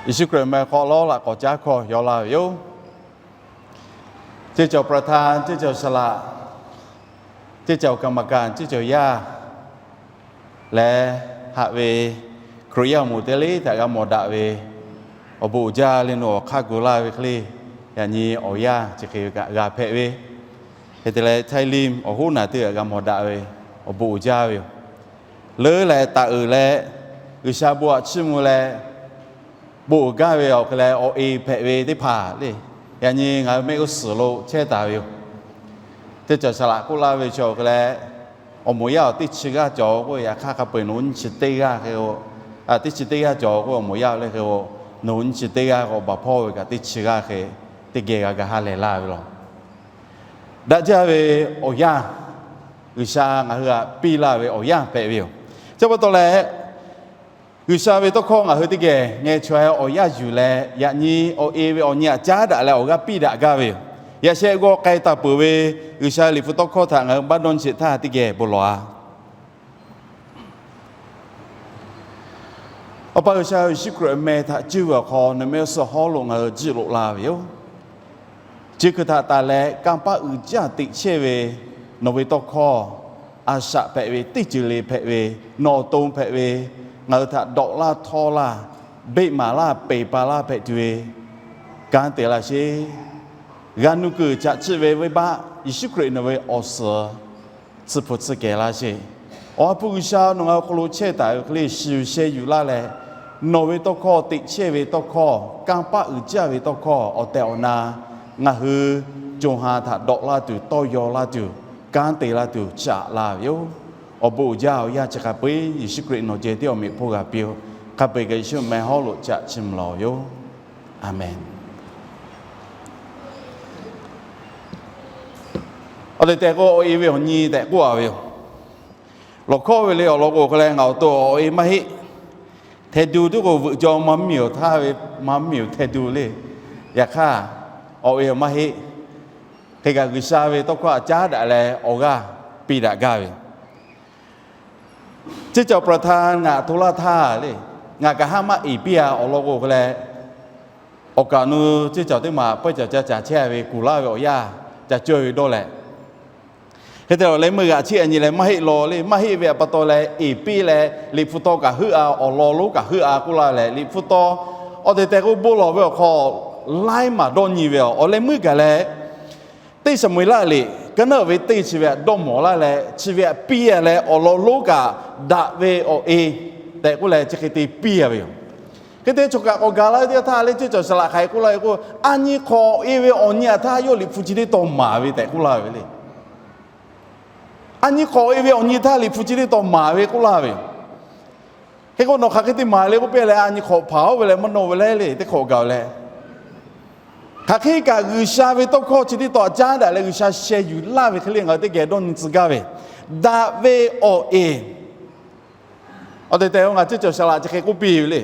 Yeˍsuˆ Hkriꞈ meh hk'aw lawˉ laꞈ k'awꞈ caˉ hkawˇ yaw laˇ ve yoˬ. Ceˇ cawˬ ประธาน, ceˇ cawˬ สละ, ceˇ cawˬ กรรมการ, ceˇ cawˬ yaˇ leh, haꞈ ve Hkriꞈ yaˇ awˬ moˍ teˇ g'aˇ le htaꞈ g'a mawˬ daꞈ ve awˬ bon uiˍ jaˇ le nawˬ awˬ hk'aˇ gu laˇ ve hk'e le, yaꞈ nyi awˬ yanˇ chi hk'e ve kaꞈ g'a hpehꞈ ve, hk'e te leh ไทยริม awˬ hoˉ naˬ teˇ g'aˇ g'a mawˬ daꞈ ve awˬ bon uiˍ jaˇ ve yoˬ. Leuˉ leh taˍ uiˍ leh G'uiˬsha bon htaꞈ chiˇ mvuh leh bon uiˍ gaˇ ve awˬ hk'e leh awˬ e hpehꞈ ve teˇ hpaˍ le, yaꞈ nyi ngaˬ hui mehˆ g'uˇ suhˍ lo chehˇ taˍ ve yoˬ. Teˇ cawˬ สละ k'oˆ laˇ ve chi awˬ hk'e leh, awˬ moˍ yaˇ awˬ teˇ chi g'aˇ cawˬ k'o, yaꞈ hk'aˇ hk'a peu-eˬ nawˬ hui nyiˇ chi teˇ g'aˇ hk'e k'o, teˇ chi teˇ g'aˇ cawˬ k'o, awˬ moˍ yaˇ le hk'e k'o, nawˬ hui nyiˇ chi teˇ g'aˇ k'o baˬ hpawˇ ve kaꞈ teˇ chi g'aˇ hk'e teˇ geh g'a ga ha lehˬ laˇ ve law. Daꞈ jaˇ ve awˬ yanˇ, G'uiˬsha ngaˬ hui htaꞈ piˇ laˇ ve awˬ yanˇ hpehꞈ ve yoˬ. Chi pa taw leh, G'uiˬsha ve tawˇ hkawˇ ngaˬ hui teˇ geh ngeh chaweh awˬ yanˇ yuˬ leh, yaꞈ nyi awˬ e ve awˬ nyi htaꞈ caˉ daꞈ leh awˬ g'aˇ piˇ daꞈ gaˇ ve yoˬ. Yaꞈ sheh g'aw k'ai taˍ peuˬ ve G'uiˬsha Liꞈ hpu tawˇ hkawˇ htaꞈ ngaˬ hui baˆ dawˇ chi htaˇ teˇ geh bon lawˬ-a. Awˬ pa G'uiˬsha Yeˍsuˆ Hkriꞈ meh htaꞈ cuˇ ve awˬ hk'aw, nawˬ meh suh hawˉ lo ngaˬ hui jiˆ loꞈ la ve yoˬ. Chi hkui htaꞈ taˍ leh kanˇ paˆ uiˍ jaˇ teꞈ chehˇ ve nawˬ ve tawˇ hkawˇ, a shaꞈ hpehꞈ ve, teˇ ceuˬ le hpehꞈ ve, nawˬ awˬ to hpehꞈ ve, ngaˬ hui htaꞈ dawꞈ laˇ htawˇ laˇ, beˆ maˍ laˇ, peˬ pa laˇ hpehꞈ tuˬ ve kanˉ te laˇ sheˍ. G'a nuˇ kuiˬ caꞈ chiˆ ve venˇbaˆ Yeˍsuˆ Hkriꞈ nawˬ ve awˬ suhˍ tsuhˇ hpu tsuhˇ kehˬ laˇ sheˍ. Awˬ ha hpu G'uiˬsha nawˬ ngaˬ hui hk'aw lo chehˇ taˍ ve hk'e le shiˍ sheh yuˬ laˇ leh, nawˬ ve tawˇ hkawˇ, teꞈ chehˇ ve tawˇ hkawˇ, kanˇ paˆ uiˍ jaˇ ve tawˇ hkawˇ awˬ tehˬ awˬ na ngaˬ hui co ha htaꞈ dawꞈ laˇ tuˬ, tawˇ yaw laˇ tuˬ, kanˉ te laˇ tuˬ chaꞈ laˇ ve yoˬ. Awˬ bon uiˍ jaˇ awˬ yanˇ chi hk'a peu-eˬ Yeˍsuˆ Hkriꞈ nawˬ ceh tiˉ awˬ meꞈ hpawˇ g'a piˇ-oˬ. Hk'a peu-eˬ kaꞈ Yeˍsuˆ meh hawˉ lo caꞈ chiˇ mvuh lawˬ yoˬ. A menˬ. Awˬ tehˬ tehˬ k'o, awˬ e ve awˬ nyi tehꞈ k'oˆ-a ve yoˬ. Lawˬ hkawˇ ve le awˬ lawn k'o hk'e leh, ngaˬ awˬ to awˬ e maˇ heˆ. Hteh du tuˬ k'o, veuꞈ jaw maˇ miˬ-oˬ htaˇ ve maˇ miˬ-oˬ hteh du le. Yaꞈ hk'aˇ, awˬ e maˇ heˆ. Hk'e kaꞈ G'uiˬsha ve tawˇ hkawˇ htaꞈ caˉ daꞈ leh awˬ g'aˇ piˇ daꞈ gaˇ ve, ceˇ cawˬ ประธาน ngaˬ htoꞈ laˇ htaˇ le, ngaˬ kaꞈ haˉ maˇ eˍ piˇ-a awˬ lawn k'o hk'e leh, awˬ kaˍ nu ceˇ cawˬ teˇ maˬ pawehˇ cawˬ ca caˍ chehˇ ve kuˬ laˇ ve awˬ yanˇ ca cawˇ ve dawˇ leh, hk'e te leh awˬ leh meuˇ g'aꞈ chiˇ a nyi leh maˇ heˆ law le. Maˇ heˆ ve pa taw leh eˍ piˇ leh, Liꞈ hpu taw kaꞈ heuˆ-a, awˬ lawn lonˉ kaꞈ heuˆ-a k'oˆ laˇ lehˬ, Liꞈ hpu taw awˬ tehˬ tehˬ k'o bon lawˬ ve awˬ hk'aw laiˉ maˬ dawˇ nyi ve yoˬ. Awˬ leh meuˇ gaˬ leh teˇ Saˍmo-eˍlaˆ liꞈ ka naˉ ve teˇ chi ve htaꞈ dawˇ mawˬ laˇ leh, chi ve htaꞈ piˇ-a leh awˬ lawn lonˉ kaꞈ daꞈ ve awˬ e tehꞈ k'oˆ leh chi hk'e te piˇ-a ve yoˬ. Hk'e te chaw kaꞈ k'awꞈ gaˬ laˇ ve teˇ yanˇ htaˇ le, ceˇ cawˬ สละ hk'aˬ hk'e k'oˆ laˇ ve k'o, a nyi hk'awꞈ e ve awˬ nyi htaꞈ htaˇ yawˇ Liꞈ hpu chi teˇ taw maˍ ve tehꞈ k'oˆ laˇ ve le. A nyi hk'awꞈ e ve awˬ nyi htaˇ Liꞈ hpu chi teˇ taw maˍ ve k'oˆ laˇ ve yoˬ. Hk'e k'o, nawˬ hk'aˬ hk'e te maˍ le k'oˆ piˇ leh, a nyi hk'awꞈ hpaˍ-oˬ ve leh mvuhˇ naw ve le le teˇ hk'awꞈ gaˬ-oˬ leh, hk'aˬ hk'e kaꞈ G'uiˬsha ve tawˇ hkawˇ chi teˇ taw htaꞈ caˉ daꞈ leh G'uiˬsha sheh yuˬ laˇ ve hk'e le ngaˬ hui teˇ geh dawˇ nyi tcuh gaˇ ve, daꞈ ve awˬ e. Awˬ tehˬ tehˬ k'o, ngaˬ ceˇ cawˬ สละ chi hk'e k'oˆ piˇ ve le.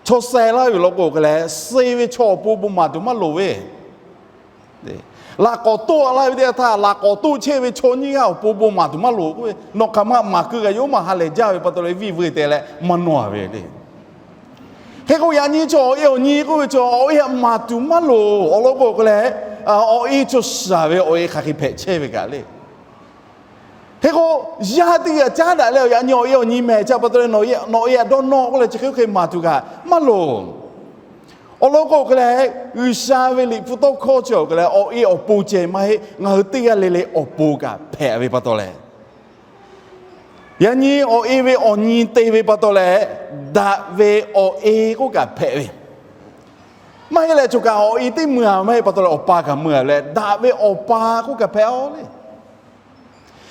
Chaw suh laˇ ve law k'o hk'e leh, suh ve chaw awˬ pon bon maˍ tuˬ maˇ loˍ ve, laꞈ k'awꞈ toˆ laˇ ve teˇ yanˇ htaˇ, laꞈ k'awꞈ toˆ chehˇ ve chaw nyiˇ g'aˇ awˬ pon bon maˍ tuˬ maˇ loˍ k'oˆ ve, nawˬ hk'aˬ ma maˍ keu kaꞈ yawˇ maˇ ha lehˬ jaˇ ve pa taw leh viˇ veuˬ tehꞈ leh maˇ nawˇ-a ve le. Hk'e k'o, yaꞈ nyi chaw awˬ e awˬ nyi k'oˆ ve chaw awˬ e htaꞈ maˍ tuˬ maˇ loˍ. Awˬ lawn k'o hk'e leh, awˬ e chaw shaˍ ve awˬ e hk'aˬ hk'e hpehꞈ chehˇ ve kaꞈ le. Hk'e k'o, yaˇ teˇ g'aˇ caˉ daꞈ leh, yaꞈ nyi awˬ e awˬ nyi mehˬ chi pa taw leh, nawˬ awˬ e htaꞈ dawˇ nawˇ k'oˆ leh chi hk'e hk'e maˍ tuˬ kaꞈ maˇ loˍ. Awˬ lawn k'o hk'e leh, G'uiˬsha ve Liꞈ hpu tawˇ hkawˇ chi awˬ hk'e leh awˬ e awˬ pon ceh maˇ heˆ, ngaˬ hui teˇ g'aˇ le le awˬ pon kaꞈ hpehꞈ ve pa taw leh, yaꞈ nyi awˬ e ve awˬ nyi te ve pa taw leh, daꞈ ve awˬ e k'oˆ kaꞈ hpehꞈ ve, maˇ heˆ leh chaw kaꞈ awˬ e teˇ meuˇ-a maˇ heˆ pa taw leh, awˬ pa kaꞈ meuˇ-a leh, daꞈ ve awˬ pa k'oˆ kaꞈ hpehꞈ-a le.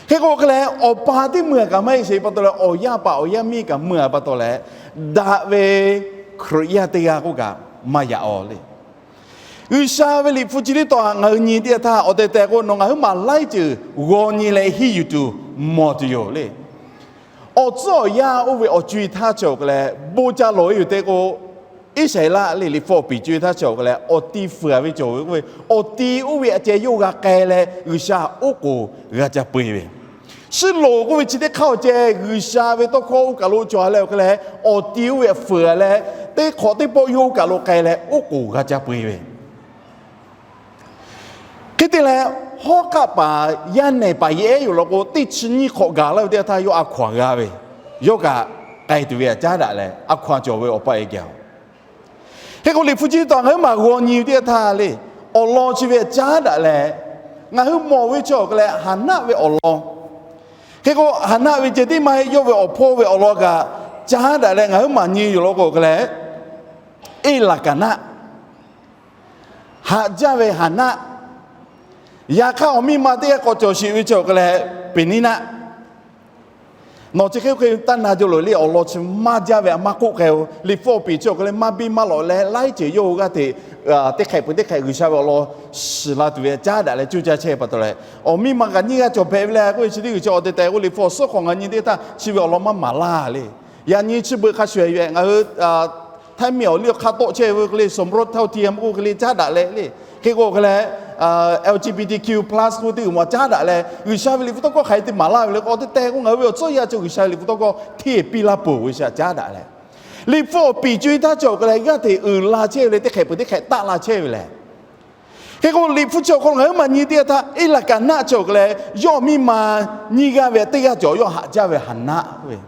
Hk'e k'o hk'e leh, awˬ pa teˇ meuˇ-a kaꞈ maˇ heˆ sheˍ pa taw leh, awˬ yaˇ paˍ awˬ yaˇ miˇ kaꞈ meuˇ-a pa taw leh, daꞈ ve Hkriꞈ yaˇ teˇ g'aˇ k'oˆ kaꞈ maˇ yaꞈ-a le. G'uiˬsha ve Liꞈ hpu chi teˇ taw htaꞈ ngaˬ hui nyi teˇ yanˇ htaˇ, awˬ tehˬ tehˬ k'o, nawˬ ngaˬ huiˉ maˬ laiˉ ceuˬ g'aw nyi leh henˇ yuˬ tuˬ mawˬ tuˬ yoˬ le. Awˬ tcuhˉ awˬ yanˇ oˇ ve awˬ co-e htaˇ cawˬ k'o leh, bon ca lawˬ-e yoˬ tehꞈ k'o, Iˉsaˍreˍlaˆ le Liꞈ hpu awˬ piˍ co-e htaˇ cawˬ k'o leh, awˬ ti fuiˍ-a ve cawˬ ve k'oˆ ve, awˬ ti oˇ ve a ceh yawˇ g'a k'ai leh G'uiˬsha oˉ k'oˍ g'a ca peu-eˬ ve, Suhˉ loˍ k'oˆ ve chi teˇ hk'aˇ awˬ ceh G'uiˬsha ve tawˇ hkawˇ oˇ kaˬ lo cawˬ leh oˬ hk'e leh, awˬ ti oˇ ve htaꞈ fuiˍ leh, teˇ hk'awꞈ teˇ pawˆ yawˇ oˇ kaˬ lo k'ai leh oˉ k'oˍ g'a ca peu-e ve. Hk'e te leh, hawˉ hk'aˆ paˍ yaˇ nehˬ paˍ yehˉ yoˬ law k'o, teˇ chi nyiˇ hk'awꞈ gaˬ laˇ ve teˇ yanˇ htaˇ yawˇ a hkaw-anˬ g'a ve, yawˇ kaꞈ k'ai tuˬ ve htaꞈ caˉ daꞈ leh a hkaw-anˬ cawˬ ve awˬ pa e gaˬ-oˬ. Hk'e k'o, Liꞈ hpu chi taw ngaˬ huiˉ maˬ g'aw nyi ve teˇ yanˇ htaˇ le, awˬ lawn chi ve htaꞈ caˉ daꞈ leh, ngaˬ hui mawˬ ve chi awˬ hk'e leh Haˍnaˆ ve awˬ lawn. Hk'e k'o, Haˍnaˆ ve ceh tiˉ maˇ heˆ, yawˇ ve awˬ hpawˇ ve awˬ lawn kaꞈ caˉ daꞈ leh ngaˬ huiˉ maˬ nyi yoˬ law k'o hk'e leh, Eˇlaˍkaˍnaˆ, haꞈ jaˇ ve Haˍnaˆ, yaꞈ hk'aˇ awˬ miˇ ma teˇ g'aˇ k'awꞈ cawˬ sheˍ ve chi awˬ hk'e leh Peˍniˉnaˆ. Nawˬ chi hk'e hk'e taˇ na jaw loˬ le, awˬ lawn chi maˇ jaˇ ve a maˇ k'oˆ k'ai-o. Liꞈ hpu awˬ piˍ chi awˬ hk'e leh maˇ biˇ maˇ lawꞈ leh laiˉ ceuˬ yawˇ hui g'aˇ hteꞈ teˇ hk'ehꞈ peuˬ teˇ hk'ehꞈ G'uiˬsha ve awˬ lawn shiˍ la tuˬ ve caˉ daꞈ leh coˇ caˇ chehˇ ve pa taw leh, awˬ miˇ ma kaꞈ nyiˇ g'aˇ cawˬ hpehꞈ ve le k'oˆ ve chi teˇ g'uiˬ chi awˬ tehˬ tehˬ k'o, Liꞈ hpu awˬ suhˉ hk'awꞈ ngaˬ nyi teˇ htaˇ chi ve awˬ lawn maˇ maˍ laˇ le. Yaꞈ nyi chi beuꞈ hk'a shuˍ shuˍ ve ngaˬ hui Htaiˇ miˬ awˬ liˇ awˬ hk'aˇ tawˆ chehˇ ve hk'e le, สมรสเท่าเทียม k'oˆ hk'e le caˉ daꞈ leh le. Hk'e k'o hk'e leh, LGBTQ plus k'oˆ ve teˇ g'uiˬ ma caˉ daꞈ leh G'uiˬsha ve Liꞈ hpu tawˇ hkawˇ hk'aˬ hk'e te maˍ laˇ ve le k'o, awˬ tehˬ tehˬ k'o ngaˬ hui ve awˬ tcuhˉ yaˇ chi G'uiˬsha ve Liꞈ hpu tawˇ hkawˇ hteˇ piˇ laˇ peuˬ ve chi htaꞈ caˉ daꞈ leh, Liꞈ hpu awˬ piˍ co-e htaˇ chi awˬ hk'e leh g'aˇ hteꞈ uiˍ la chehˇ ve le, teˇ hk'ehꞈ peuˬ teˇ hk'ehꞈ taˆ la chehˇ ve lehˬ. Hk'e k'o, Liꞈ hpu chi awˬ hk'aw lo ngaˬ huiˉ maˬ nyi teˇ yanˇ htaˇ Eˇlaˍkaˍnaˆ chi awˬ hk'e leh yawˇ miˇ ma nyiˇ g'aˇ ve teˇ g'aˇ cawˬ yawˇ haꞈ jaˇ ve Haˍnaˆ ve.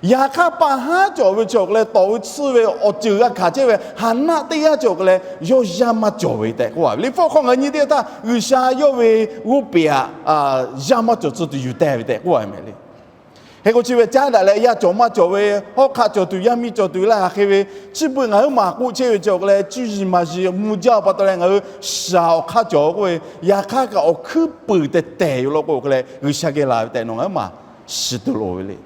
Yaꞈ hk'aˇ pa haˉ cawˬ ve chi awˬ hk'e leh tawˍ ve tsuhˇ ve awˬ ceuˬ g'a hkanˍ chehˇ ve Haˍnaˆ teˇ g'aˇ chi awˬ hk'e leh yawˇ yaˇ maˇ cawˬ ve tehꞈ k'oˆ ve. Liꞈ hpu awˬ hk'aw ngaˬ nyi teˇ yanˇ htaˇ G'uiˬsha yawˇ ve g'oˇ peˍ htaꞈ yaˇ maˇ cawˬ tcuh tuˬ yuˬ teh ve tehꞈ k'oˆ ve mehˍ le. Hk'e k'o chi ve caˉ daꞈ leh yaˇ cawˬ maˇ cawˬ ve, hawˉ hk'aˆ cawˬ tuˬ yaˇ miˇ cawˬ tuˬ laˇ hk'e ve, chi beuꞈ ngaˬ huiˉ maˬ k'oˆ chehˇ ve chi awˬ hk'e leh cuˇ yiˍ maˍ yiˍ mvuh jaˇ pa taw leh ngaˬ hui shaˍ awˬ hk'aˇ cawˬ k'oˆ ve, yaꞈ hk'aˇ kaꞈ awˬ hkuiˉ puiˍ tehˬ tehˬ yoˬ law k'o hk'e leh G'uiˬsha geh laˬ ve tehꞈ nawˬ ngaˬ huiˉ maˬ shiˍ tuˬ loˍ ve le.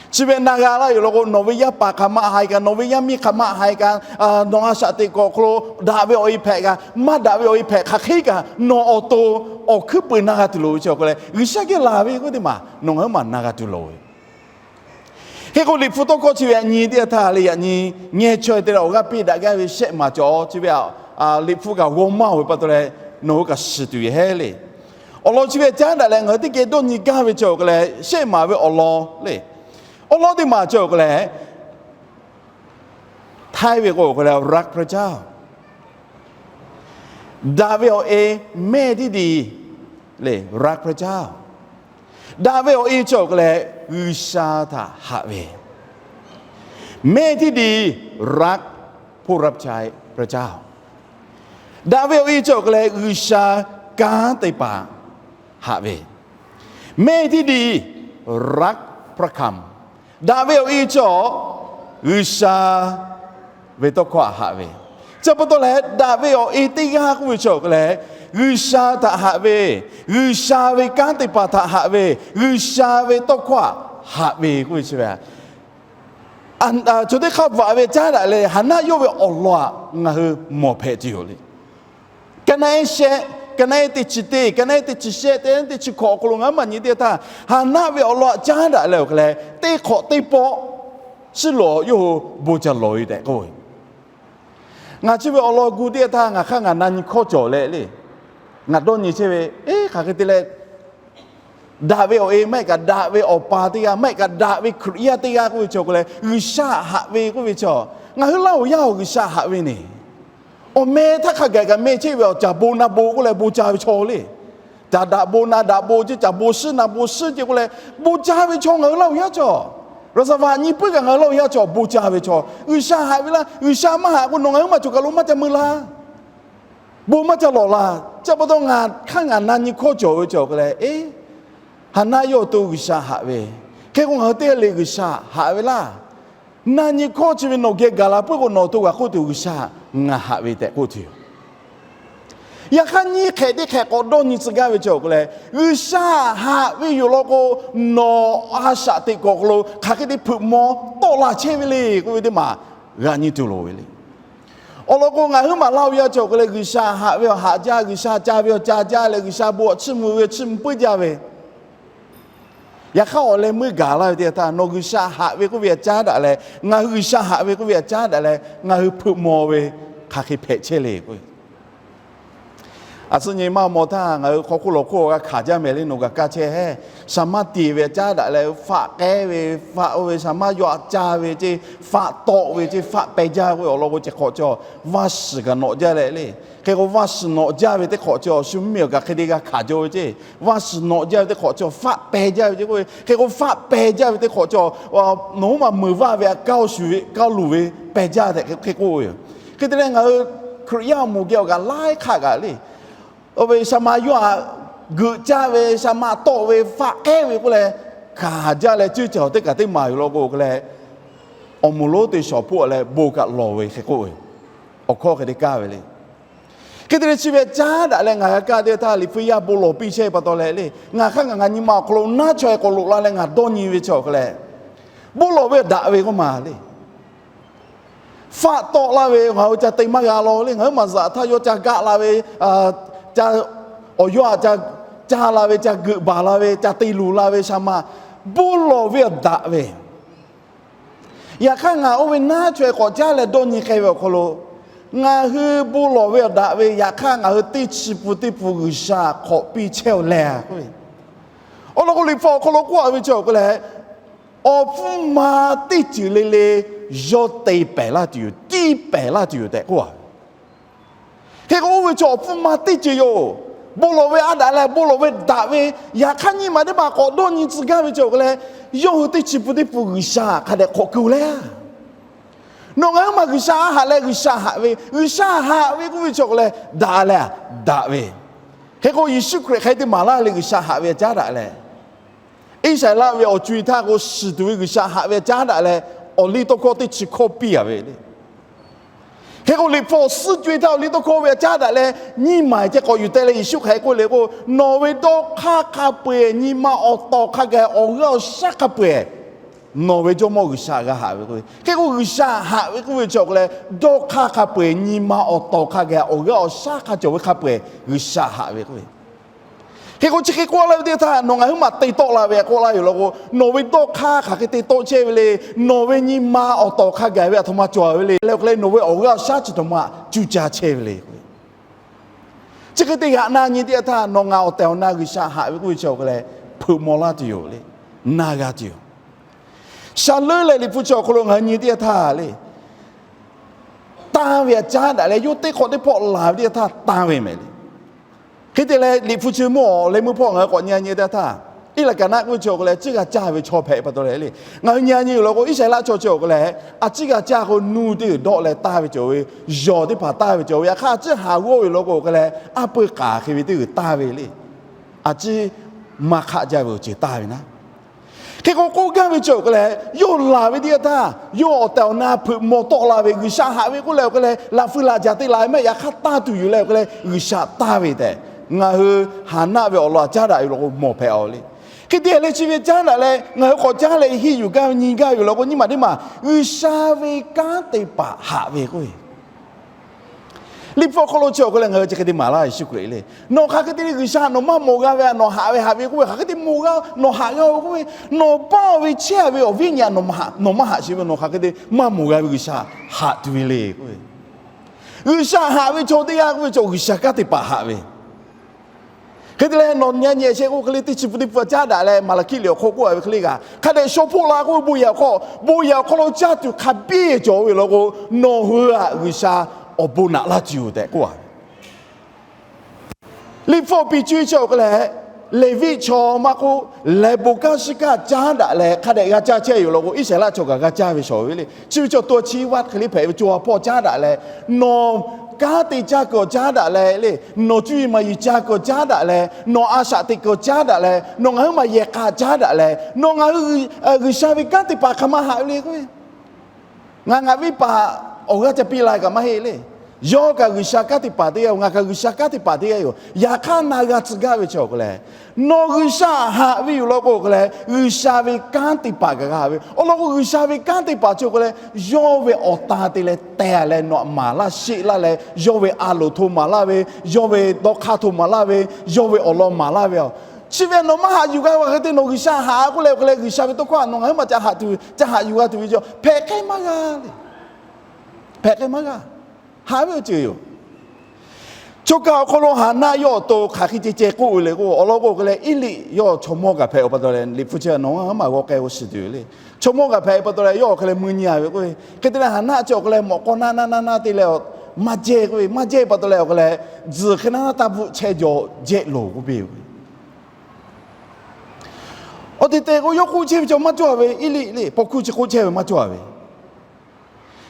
Chi ve na g'a laˇ yoˬ law k'o, nawˬ ve yaˇ paˍ hk'aˬ ma haiˬ kaꞈ, nawˬ ve yaˇ miˇ hk'aˬ ma haiˬ kaꞈ, nawˬ a shaꞈ teꞈ kuiˬ awˬ hk'aw lo daꞈ ve awˬ e hpehꞈ kaꞈ, maˇ daꞈ ve awˬ e hpehꞈ hk'aˬ hk'e kaꞈ nawˬ awˬ to awˬ hkuiˉ puiˍ na g'a tuˬ loˍ ve chi awˬ hk'e leh G'uiˬsha geh laˬ ve k'oˆ teˇ maˬ nawˬ ngaˬ huiˉ maˬ na g'a tuˬ loˍ ve. Hk'e k'o, Liꞈ hpu tawˇ hkawˇ chi ve htaꞈ nyi teˇ yanˇ htaˇ le, yaꞈ nyi ngeh chaweh te leh awˬ g'aˇ piˇ daꞈ gaˇ ve shehˆ maˬ cawˬ chi ve, Liꞈ hpu kaꞈ g'aw maˇ-oˬ ve pa taw leh nawˬ hui kaꞈ shiˍ tuˬ ve hehˉ le. Awˬ lawn chi ve caˉ daꞈ leh ngaˬ hui teˇ geh dawˇ nyi gaˇ ve chi awˬ hk'e leh shehˆ maˬ ve awˬ lawn le. Awˬ lawn teˇ maˬ chi awˬ hk'e leh Htaiˇ ve k'o awˬ hk'e leh รักพระเจ้า Daꞈ ve awˬ e, แม่ที่ดี le, รักพระเจ้า. Daꞈ ve awˬ e chi awˬ hk'e leh G'uiˬsha htaꞈ haꞈ ve, แม่ที่ดี รักผู้รับใช้พระเจ้า. Daꞈ ve awˬ e chi awˬ hk'e leh G'uiˬsha kanˉ te paˍ haꞈ ve, แม่ที่ดี รักพระคำ. Daꞈ ve awˬ e chi awˬ G'uiˬsha ve tawˇ hkawˇ htaꞈ haꞈ ve. Chi pa taw leh daꞈ ve awˬ e teˇ g'aˇ k'oˆ ve chi awˬ hk'e leh G'uiˬsha htaꞈ haꞈ ve, G'uiˬsha ve kanˉ te paˍ htaꞈ haꞈ ve, G'uiˬsha ve tawˇ hkawˇ htaꞈ haꞈ ve k'oˆ ve chi ve, chaw teˇ hk'aˇ bvuhꞈ ve caˉ daꞈ leh Haˍnaˆ yawˇ ve awˬ lawn htaꞈ ngaˬ hui mawˬ hpehꞈ tuˬ yoˬ le. Ka naˆ ehˉ shehˆ, ka naˆ ehˉ teˇ chi teˇ, ka naˆ ehˉ teˇ chi shehˆ, teˇ chi hkawꞈ awˬ hk'aw lo ngaˬ huiˉ maˬ nyi teˇ htaˇ, Haˍnaˆ ve awˬ lawn htaꞈ caˉ daꞈ leh awˬ hk'e leh teˇ hk'awꞈ teˇ pawˆ suhˉ loꞈ yawˇ hui bon ca lawˬ ve tehꞈ k'oˆ ve. Ngaˬ chi ve awˬ lawn gu teˇ htaˇ ngaˬ hk'aˇ ngaˬ na nyi hkawˇ cawˬ leh le. Ngaˬ dawˇ nyi chehˇ ve, eˉ, hk'aˬ hk'e te leh daꞈ ve awˬ e maˇ heˆ kaꞈ daꞈ ve awˬ pa teˇ g'aˇ maˇ heˆ kaꞈ daꞈ ve Hkriꞈ yaˇ teˇ g'aˇ k'oˆ ve chi awˬ hk'e leh G'uiˬsha haꞈ ve k'oˆ ve chi, ngaˬ hui Laˇ huˍ yaˇ awˬ G'uiˬsha haꞈ ve ne. Awˬ meh htaˇ hk'a gaˬ kaꞈ meh chehˇ ve awˬ caˍ bon na bon k'oˆ leh bon ca ve chaw le. Caˍ daꞈ bon na daꞈ bon ce, caˍ bon suhˉ na bon suhˉ ce k'oˆ leh bon ca ve chaw ngaˬ hui Laˇ huˍ yaˇ chaw. Raˍsaˍvaꞈ nyi puiˉ kaꞈ ngaˬ hui Laˇ huˍ yaˇ chaw bon ca ve chaw. G'uiˬsha haꞈ ve laˇ, G'uiˬsha maˇ haꞈ k'o nawˬ ngaˬ huiˉ maˬ cawˬ kaˬ lo maˇ ca mui laˇ. Bon maˇ ca lawˬ laˇ. Chi pa taw ngaˬ hk'aˇ ngaˬ na nyi hkawˇ cawˬ ve chi awˬ hk'e leh, eˉ, Haˍnaˆ yawˇ awˬ to G'uiˬsha haꞈ ve. Hk'e k'o ngaˬ hui teˇ g'aˇ le G'uiˬsha haꞈ ve laˇ. Na nyi hkawˇ chi ve nawˬ geh gaˬ la puiˉ k'o nawˬ awˬ to g'a k'oˆ tuˬ, G'uiˬsha ngaˬ haꞈ ve tehꞈ k'oˆ tuˬ yoˬ. Yaꞈ hk'aˇ nyiˇ hk'ehꞈ teˇ hk'ehꞈ k'awꞈ dawˇ nyi tcuh gaˇ ve chi awˬ hk'e leh, G'uiˬsha haꞈ ve yoˬ law k'o, nawˬ a shaꞈ teꞈ kuiˬ awˬ hk'aw lo hk'aˬ hk'e te hpeuꞈ maw tawˆ la chehˇ ve le k'oˆ ve teˇ maˬ g'a nyi tuˬ loˍ ve le. Awˬ lawn k'o, ngaˬ huiˉ maˬ Laˇ huˍ yaˇ chi awˬ hk'e leh G'uiˬsha haꞈ ve awˬ haꞈ jaˇ, G'uiˬsha ca ve awˬ ca jaˇ leh G'uiˬsha bon awˬ chiˇ mvuh ve chiˇ mvuh puiˉ jaˇ ve. Yaꞈ hk'aˇ awˬ leh meuˇ gaˬ laˇ ve teˇ htaˇ, nawˬ G'uiˬsha haꞈ ve k'oˆ ve htaꞈ caˉ daꞈ leh, ngaˬ hui G'uiˬsha haꞈ ve k'oˆ ve htaꞈ caˉ daꞈ leh, ngaˬ hui hpeuꞈ maw ve hk'aˬ hk'e hpehꞈ chehˇ le k'o, A tcuhˉ nyi maˇ maw htaˇ ngaˬ hui hk'aw hk'oˆ lawˬ hk'oˆ g'a hkanˍ jaˇ mehˍ le, nawˬ gaˬ kaˇ chehˇ heˆ. Shaˍ maˇ tiˍ ve a caˉ daꞈ leh faˆ k'ehˉ ve, faˆ oˇ ve shaˍ maˇ yawˇ a caˇ ve ceˇ, faˆ tawˆ ve ceˇ, faˆ peh jaˇ k'oˆ ve awˬ lawn k'o, chi hk'awꞈ chi vaˇ shiˍ kaꞈ nawꞈ jaˇ leh le. Hk'e k'o vaˇ shiˍ nawꞈ jaˇ ve teˇ hk'awꞈ chi, shu mvuhˇmiˬ awˬ kaꞈ hk'e te g'a hkanˍ jaw ve ceˇ, vaˇ shiˍ nawꞈ jaˇ ve teˇ hk'awꞈ chi faˆ peh jaˇ ve ceˇ k'oˆ ve. Hk'e k'o faˆ peh jaˇ ve teˇ hk'awꞈ chi, nawˬ huˉ maˬ meuˍ vaˇ ve a kaˇ shu ve kaˇ luˬ ve peh jaˇ tehꞈ hk'e k'oˆ ve yoˬ. Hk'e te leh ngaˬ hui Hkriꞈ yaˇ awˬ moˍ geh awˬ kaꞈ laiˉ hk'aˆ kaꞈ le, oˇ ve shaˍ ma yawˇ htaꞈ geuꞈ caˇ ve, shaˍ ma tawˆ ve, faˆ k'ehˉ ve k'oˆ leh, hkanˍ jaˇ leh ceuˇ caˬ awˬ teˇ kaˬ teˇ maˬ yoˬ law k'o hk'e leh, awˬ moˍ lonˉ te shawˍ hpoˆ leh bon kaꞈ lawˬ ve hk'e k'oˆ ve, awˬ hkawˇ hk'e te kaˇ ve le. Hk'e te leh chi ve caˉ daꞈ leh ngaˬ g'a kaˇ teˇ htaˇ, Liꞈ hpu yaˇ bon lawˬ piˇ chehˇ ve pa taw leh le, ngaˬ hk'aˇ ngaˬ nyi ma awˬ hk'aw lo naˉ chaweh k'awꞈ loꞈ la leh ngaˬ dawˇ nyi ve chi awˬ hk'e leh, bon lawˬ ve daꞈ ve k'oˆ maˬ le. Faˆ tawˆ laˇ ve ngaˬ hui ca te maˇ g'a law le. Ngaˬ huiˉ maˬ zaꞈ htaˇ yawˇ ca gaˆ la ve, ca, awˬ yawˇ htaꞈ ca caˇ la ve, ca geuꞈ baˬ la ve, ca te luˬ la ve shaˍ ma, bon lawˬ ve daꞈ ve. Yaꞈ hk'aˇ ngaˬ oˇ ve naˉ chaweh k'awꞈ caˉ leh dawˇ nyi k'ai ve awˬ hk'aw lo, ngaˬ hui bon lawˬ ve awˬ daꞈ ve, yaꞈ hk'aˇ ngaˬ hui teˇ chi pun teˇ pun G'uiˬsha hk'awꞈ piˇ chehˇ-oˬ leh k'oˆ ve, awˬ lawn k'o Liꞈ hpu awˬ hk'aw lo k'oˆ a ve chi awˬ hk'e leh, awˬ hpfuhˇ ma teˇ ceuˬ le le yawˇ te pehˍ laˇ tuˬ yoˬ, tiˇ pehˍ laˇ tuˬ yoˬ tehꞈ k'oˆ a ve. Hk'e k'o oˇ ve chi awˬ hpfuhˇ ma teˇ ceuˬ yoˬ. Bon lawˬ ve a daꞈ leh bon lawˬ ve daꞈ ve, yaꞈ hk'aˇ nyiˇ maˬ teˇ maˬ k'awꞈ dawˇ nyi tcuh gaˇ ve chi awˬ hk'e leh, yawˇ hui teˇ chi pun teˇ pun G'uiˬsha hk'a dehꞈ hk'awꞈ keu leh, nawˬ ngaˬ huiˉ maˬ G'uiˬsha a haꞈ leh G'uiˬsha haꞈ ve, G'uiˬsha haꞈ ve k'oˆ ve chi awˬ hk'e leh daꞈ leh daꞈ ve. Hk'e k'o Yeˍsuˆ Hkriꞈ hk'e te maˍ laˇ le G'uiˬsha haꞈ ve a caˉ daꞈ leh, Iˉsaˍreˍlaˆ ve awˬ co-e htaˇ k'o shiˍ tuˬ ve G'uiˬsha haꞈ ve a caˉ daꞈ leh, awˬliˇtawˇhkawˇ teˇ chi hkawˇ piˇ a ve le. Hk'e k'o Liꞈ hpu awˬ suhˉ co-e htaˇ awˬliˇtawˇhkawˇ ve a caˉ daꞈ leh, nyiˇ maˬ ceh k'awꞈ yuˬ teh leh Yeˍsuˆ hk'aˬ hk'e k'oˆ le k'o, nawˬ ve dawˇ hk'aˇ hk'a peu-eˬ, nyi ma awˬ tawˍ hk'a gaˬ awˬ g'aˇ awˬ shaˉ hk'a peu-eˬ, nawˬ ve Jawˇmawˇ G'uiˬsha g'a haꞈ ve k'oˆ ve. Hk'e k'o G'uiˬsha haꞈ ve k'oˆ ve chi awˬ hk'e leh, dawˇ hk'aˇ hk'a peu-eˬ, nyi ma awˬ tawˍ hk'a gaˬ awˬ g'aˇ awˬ shaˉ hk'a cawˬ ve hk'a peu-eˬ G'uiˬsha haꞈ ve k'oˆ ve. Hk'e k'o chi hk'e k'oˆ laˇ ve teˇ htaˇ, nawˬ ngaˬ huiˉ maˬ te tawˆ la ve k'oˆ laˇ yoˬ law k'o, nawˬ ve dawˇ hk'aˇ hk'aˬ hk'e te tawˆ chehˇ ve le. Nawˬ ve nyi ma awˬ tawˍ hk'a gaˬ ve aˬ htoꞈ ma cawˬ ve le. Leh awˬ hk'e leh nawˬ ve awˬ g'aˇ awˬ shaˉ chi htoꞈ ma cuˇ caˇ chehˇ ve le. Chi hk'e te g'aꞈ na nyi teˇ yanˇ htaˇ, nawˬ ngaˬ awˬ tehˬ awˬ na G'uiˬsha haꞈ ve k'oˆ ve chi awˬ hk'e leh hpeuꞈ maw laˇ tuˬ yoˬ le. Na g'a tuˬ yoˬ. Shaˍ leuˉ leh Liꞈ hpu chi awˬ hk'aw lo ngaˬ hui nyi teˇ yanˇ htaˇ le, tanˇ ve a caˉ daꞈ leh yawˇ teˇ hk'awꞈ teˇ hpawˆ laˬ ve teˇ yanˇ htaˇ tanˇ ve mehˍ le. Hk'e te leh Liꞈ hpu chi mvuhˇ awˬ leh mvuhˇ hpawˇ ngaˬ hui k'awꞈ nyi nyi teˇ yanˇ htaˇ, Iˉlaˍkaˍnaˆ k'oˆ ve chi awˬ hk'e leh a ciˉ g'a caˇ ve chaw hpehꞈ pa taw leh le. Ngaˬ hui nyi nyi yoˬ law k'o, Iˉsaˍreˍlaˆ chaw chi awˬ hk'e leh a ciˉ g'a caˇ k'o, nuˇ teˇ g'uiˬ dawˆ leh taˇ ve cawˬ ve, yawˬ teˇ hpaˍ taˇ ve cawˬ ve, yaꞈ hk'aˇ a ciˉ haˍ g'awˇ ve law k'o awˬ hk'e leh aˉ peu k'aˍ hk'e ve teˇ g'uiˬ taˇ ve le. A ciˉ maˇ hk'aˆ jaˇ ve awˬ ceuˬ taˇ ve naˉ. Hk'e k'o k'oˆ gaˇ ve chi awˬ hk'e leh, yawˇ laˬ ve teˇ yanˇ htaˇ yawˇ awˬ tehˬ awˬ na hpeuꞈ maw tawˆ la ve G'uiˬsha haꞈ ve k'oˆ leh awˬ hk'e leh, laꞈ fui laꞈ jaˬ te la ve maˇ heˆ, yaꞈ hk'aˇ tanˇ tuˬ yoˬ leh awˬ hk'e leh G'uiˬsha taˇ ve tehꞈ, ngaˬ hui Haˍnaˆ ve awˬ lawn a caˉ daꞈ ve law k'o mawˬ hpehꞈ a le. Hk'e te leh chi ve caˉ daꞈ leh ngaˬ hui k'awꞈ caˉ leh henˇ yuˬ gaˇ ve nyi gaˇ ve law k'o, nyiˇ maˬ teˇ maˬ G'uiˬsha ve kanˉ te paˍ haꞈ ve k'oˆ ve Liꞈ hpu awˬ hk'aw lo chi awˬ hk'e leh ngaˬ hui chi hk'e te maˍ laˇ Yeˍsuˆ Hkriꞈ le. Nawˬ hk'aˬ hk'e te le G'uiˬsha nawˬ maˇ mawˬ g'a ve a, nawˬ haꞈ ve haꞈ ve k'oˆ ve hk'aˬ hk'e te mawˬ g'a, nawˬ haꞈ g'a ve k'oˆ ve, nawˬ baˆ ve chehˇ ve awˬ viˉ nyi a nawˬ maˇ haꞈ, nawˬ maˇ haꞈ sheˍ ve nawˬ hk'aˬ hk'e te maˇ mawˬ g'a ve G'uiˬsha haꞈ tuˬ ve le k'oˆ ve. G'uiˬsha haꞈ ve chaw teˇ g'aˇ k'oˆ ve chaw G'uiˬsha kanˉ te paˍ haꞈ ve. Hk'e te leh nawˬ nyi nyi shehˆ k'oˆ hk'e le teˇ chi pun teˇ pun a caˉ daꞈ leh Maˍlaˍhkiˆ liꞈ awˬ hk'aw k'oˆ a ve hk'e le kaꞈ, hk'a dehꞈ shaw hpoˆ la k'oˆ ve bon yehˬ awˬ hk'aw, bon yehˬ awˬ hk'aw lo caˇ tuˬ hk'a biˇ cawˬ ve law k'o, nawˬ hui a G'uiˬsha awˬ bon naꞈ laˇ tuˬ yoˬ tehꞈ k'oˆ a ve Liꞈ hpu awˬ piˍ cuˇ chi awˬ hk'e leh, Leˍviˆ chaw maˇ k'oˆ, leh bon kanˉ shiˉ kaˆ caˉ daꞈ leh hk'a dehꞈ g'a caˇ chehˇ yoˬ law k'o, Iˉsaˍreˍlaˆ chaw kaꞈ g'a caˇ ve shawˍ ve le. Chi ve chaw to chi vaˇ hk'e le hpehꞈ ve co ha hpawˇ caˉ daꞈ leh, nawˬ kanˉ te caˇ kuiˬ awˬ caˉ daꞈ leh le, nawˬ cuˇ yiˍ maˍ yiˍ caˇ kuiˬ awˬ caˉ daꞈ leh, nawˬ a shaꞈ teꞈ kuiˬ awˬ caˉ daꞈ leh, nawˬ ngaˬ huiˉ maˬ yehˬ k'a caˉ daꞈ leh, nawˬ ngaˬ hui G'uiˬsha ve kanˉ te paˍ hk'aˬ ma haꞈ ve le k'o, ngaˬ ngaˬ viˉ paˍ awˬ g'aˇ ca piˇ la kaꞈ maˇ heˆ le. Yawˇ kaꞈ G'uiˬsha kanˉ te paˍ teˇ g'aˇ yoˬ. Ngaˬ kaꞈ G'uiˬsha kanˉ te paˍ teˇ g'aˇ yoˬ. Yaꞈ hk'aˇ na g'a tcuh gaˇ ve chi awˬ hk'e leh, nawˬ G'uiˬsha haꞈ ve yoˬ law k'o awˬ hk'e leh, G'uiˬsha ve kanˉ te paˍ kaꞈ g'a haꞈ ve. Awˬ lawn k'o G'uiˬsha ve kanˉ te paˍ chi awˬ hk'e leh, yawˇ ve awˬ tan te leh teh leh nawˬ maˍ laˇ sheˆ laˇ leh, yawˇ ve a loˍ hto maˍ laˇ ve, yawˇ ve dawˇ hk'aˇ hto maˍ laˇ ve, yawˇ ve awˬ lawn maˍ laˇ ve a. Chi ve nawˬ maˇ haꞈ yuˬ g'a ve hk'e te nawˬ G'uiˬsha haꞈ k'oˆ leh awˬ hk'e leh, G'uiˬsha ve tawˇ hkawˇ nawˬ ngaˬ huiˉ maˬ ca haꞈ tuˬ, ca haꞈ yuˬ g'a tuˬ ve cawˬ hpehꞈ k'ai maˇ g'a le. Hpehꞈ k'ai maˇ g'a. Haꞈ ve awˬ ceuˬ yoˬ. Chaw kaˬ awˬ hk'aw lo Haˍnaˆ yawˇ awˬ to hk'aˬ hk'e ceh ceh k'oˆ ve le k'o, awˬ lawn k'o hk'e leh Eˇliˆ yawˇ chaw mawˇ kaꞈ hpehꞈ-o pa taw leh, Liꞈ hpu chi nawˬ ngaˬ hui maˇ g'aw k'ai k'o shiˍ tuˬ le. Chaw mawˇ kaꞈ hpehꞈ-o pa taw leh yawˇ awˬ hk'e leh mui nyi-a ve k'o, hk'e te leh Haˍnaˆ chi awˬ hk'e leh mawꞈ k'aw naˇ naˇ naˇ naˇ te leh maˇ jehˇ k'oˆ ve, maˇ jehˇ pa taw leh awˬ hk'e leh, tzuhˬ hk'e naˇ naˇ taˇ bvuhˆ chehˇ jaw jehˇ loˬ k'oˆ piˇ ve. Awˬ te tehˬ k'o yawˇ k'oˆ chehˇ ve chaw maˇ cawˇ ve, Eˇliˆ le, paw hkuˇ chi k'oˆ chehˇ ve maˇ cawˇ ve.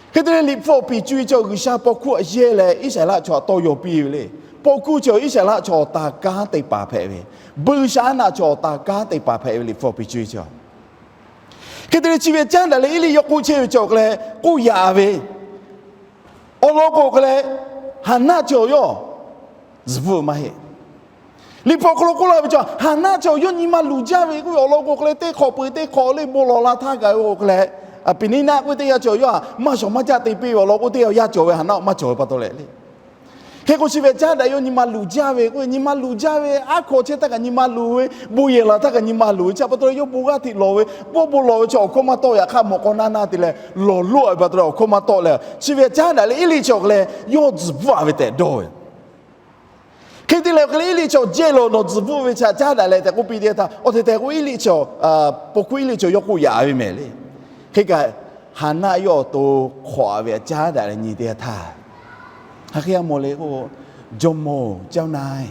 Hk'e te leh Liꞈ hpu awˬ piˍ cuˇ ve chaw G'uiˬsha paw hkuˇ aꞈ yehˇ leh Iˉsaˍreˍlaˆ chaw aꞈ tawˇ yaw piˇ ve le. Paw hkuˇ chi Iˉsaˍreˍlaˆ chaw awˬ taˍ kanˉ te paˍ hpehꞈ ve, buiˇshaˆaˉnaˆ chaw awˬ taˍ kanˉ te paˍ hpehꞈ ve Liꞈ hpu awˬ piˍ cuˇ ve chaw. Hk'e te leh chi ve caˉ daꞈ leh Eˇliˆ yawˇ k'oˆ chehˇ ve chaw hk'e leh k'oˆ yaꞈ ve, awˬ lawn k'o hk'e leh Haˍnaˆ chaw yawˇ zuhˬ bvuhˆ maˇ heˆ. Liꞈ hpu awˬ hk'aw lo k'oˆ laˇ ve chaw, Haˍnaˆ chaw yawˇ nyi ma luˬ jaˇ ve k'oˆ ve awˬ lawn k'o hk'e leh, teˇ hk'awꞈ peuˬ teˇ hk'awꞈ le bon lawˬ la htaˇ kaꞈ ve k'o hk'e leh, Peˍniˉnaˆ k'oˆ ve teˇ g'aˇ chaw yawˇ htaꞈ maˇ shawˍ maˇ caˆ te piˇ ve awˬ lawn k'o, teˇ g'aˇ yaˇ cawˬ ve Haˍnaˆ maˇ cawˬ ve pa taw leh le. Hk'e k'o chi ve caˉ daꞈ yawˇ nyi ma luˬ jaˇ ve k'oˆ ve, nyi ma luˬ jaˇ ve, aˉ hkaw chehˇ htaˇ kaꞈ nyi ma luˬ ve, bon yehˬ laˬ htaˇ kaꞈ nyi ma luˬ ve, chi pa taw leh yawˇ bon g'aˇ hteꞈ lawˬ ve, bon bon lawˬ ve chaw awˬ hkawˇ maˇ tawˆ, yaꞈ hk'aˇ mawꞈ k'aw naˇ naˇ te leh lawˬ loˆ ve pa taw leh awˬ hkawˇ maˇ tawˆ leh, chi ve caˉ daꞈ leh Eˇliˆ chi awˬ hk'e leh yawˇ tzuhˬ bvuhˆ-a ve tehꞈ dawˇ ve. Hk'e te leh awˬ hk'e leh Eˇliˆ chi awˬ jehˇ lawˬ, nawˬ tzuhˬ bvuhˆ ve chi caˉ daꞈ leh tehꞈ k'oˆ piˇ teˇ htaˇ, awˬ te tehˬ k'o Eˇliˆ chi, paw hkuˇ Eˇliˆ chi yawˇ k'oˆ yaꞈ ve mehˍ le. Hk'e kaꞈ Haˍnaˆ yawˇ awˬ to hk'awꞈ-a ve caˉ daꞈ leh nyi teˇ htaˇ, hk'aˬ hk'e g'a mawˬ le k'o, jawˇmawˇ-oˬ, caˉ na-e,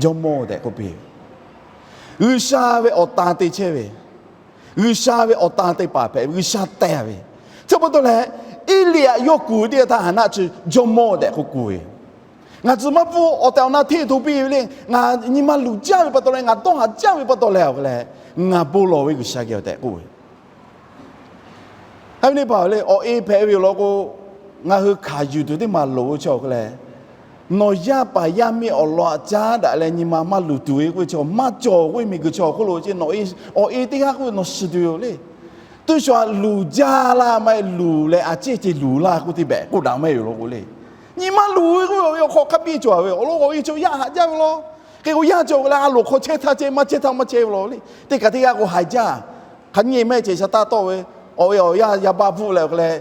jawˇmawˇ tehꞈ k'oˆ piˇ ve, G'uiˬsha ve awˬ tan te chehˇ ve, G'uiˬsha ve awˬ tan te paˍ hpehꞈ ve, G'uiˬsha teh ve. Chi pa taw leh, Eˇliˆ htaꞈ yawˇ kuˬ ve teˇ htaˇ Haˍnaˆ chi jawˇmawˇ tehꞈ k'oˆ kuˬ ve, ngaˬ tzuhˬ maˇ bvuhˆ, awˬ tehˬ awˬ na hteˇ to piˇ ve le. Ngaˬ nyi ma luˬ jaˇ ve pa taw leh, ngaˬ dawˇ haˍ jaˇ ve pa taw leh awˬ hk'e leh, ngaˬ bon lawˬ ve G'uiˬsha geh-oˬ tehꞈ k'oˆ ve. Aˉ ve teˇ hpaˍ le, awˬ e hpehꞈ ve awˬ lawn k'o, ngaˬ hui hkanˍ yuˬ tuˬ teˇ maˬ loˍ ve chi awˬ hk'e leh, nawˬ yaˇ paˍ yaˇ miˇ awˬ lawn htaꞈ caˉ daꞈ leh nyi ma maˇ luˬ tuˬ ve k'oˆ ve chi maˇ cawˬ k'oˆ ve miˬguiˬ chi awˬ hk'oˆ lo ce, nawˬ e, awˬ e teˇ g'aˇ k'oˆ ve nawˬ shiˍ tuˬ yoˬ le. Tuˇ shu-a luˬ jaˇ laˇ maˇ heˆ, luˬ leh a ciˉ ce luˬ laˇ k'oˆ teˇ behꞈ k'oˆ daꞈ maˇ heˆ yoˬ law k'o le. Nyi ma luˬ ve k'oˆ ve awˬ hk'aw hk'a piˇ cawˬ ve, awˬ lawn k'o awˬ e chaw yaˇ haꞈ jaˇ ve law. Hk'e k'o yaˇ cawˬ k'o leh a loˍ hk'aw chehˇ htaˇ chehˇ, maˇ chehˇ htaˇ maˇ chehˇ ve law le. Teˇ kaꞈ teˇ g'aˇ k'o haiˬ jaˇ. Hk'aˬ nyiˇ e mehˆ ceˬ sha taˇ tawˆ ve, awˬ e awˬ yaˇ yaˇ baˆ bvuhˆ leh awˬ hk'e leh,